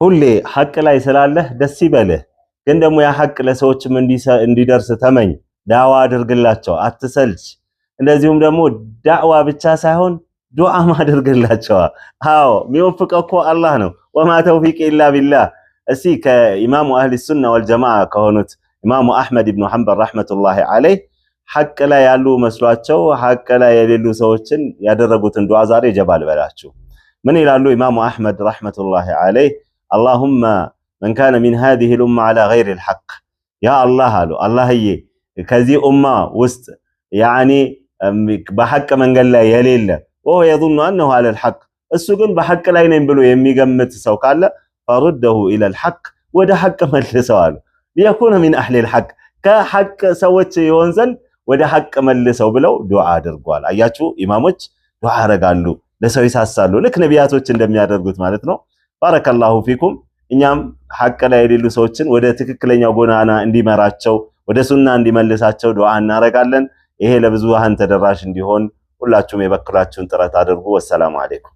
ሁሌ ሐቅ ላይ ስላለህ ደስ ይበልህ። ግን ደግሞ ያ ሐቅ ለሰዎችም እንዲደርስ ተመኝ፣ ዳዕዋ አድርግላቸው፣ አትሰልች። እንደዚሁም ደግሞ ዳዕዋ ብቻ ሳይሆን ዱዓም አድርግላቸው። አዎ፣ የሚወፍቀው እኮ አላህ ነው። وما توفيقي إلا بالله። እስቲ ከኢማሙ أهل السنة والجماعة ከሆኑት ኢማሙ አሕመድ ኢብኑ ሐንበል رحمة الله عليه ሐቅ ላይ ያሉ መስሏቸው ሐቅ ላይ የሌሉ ሰዎችን ያደረጉትን ዱዓ ዛሬ ጀባ ልበላችሁ። ምን ይላሉ ኢማሙ አሕመድ رحمة الله عليه? اللهم من كان من هذه الأمة على غير الحق፣ ያ አላህ አሉ፣ አላህዬ ከዚህ ኡማ ውስጥ يعني በሐቅ መንገድ ላይ የሌለ፣ وهو يظن أنه على الحق፣ እሱ ግን በሐቅ ላይ ነኝ ብሎ የሚገምት ሰው ካለ فرده إلى الحق፣ ወደ ሐቅ መልሰው አሉ። ليكون من أهل الحق፣ ከሐቅ ሰዎች ይሆን ዘንድ ወደ ሐቅ መልሰው ብለው ዱዓ አድርጓል። አያችሁ፣ ኢማሞች ዱዓ ያደርጋሉ፣ ለሰው ይሳሳሉ፣ ልክ ነቢያቶች እንደሚያደርጉት ማለት ነው። بارك الله فيكم። እኛም ሐቅ ላይ የሌሉ ሰዎችን ወደ ትክክለኛው ጎዳና እንዲመራቸው፣ ወደ ሱና እንዲመልሳቸው ዱዓ እናደርጋለን። ይሄ ለብዙሃን ተደራሽ እንዲሆን ሁላችሁም የበኩላችሁን ጥረት አድርጉ። والسلام عليكم።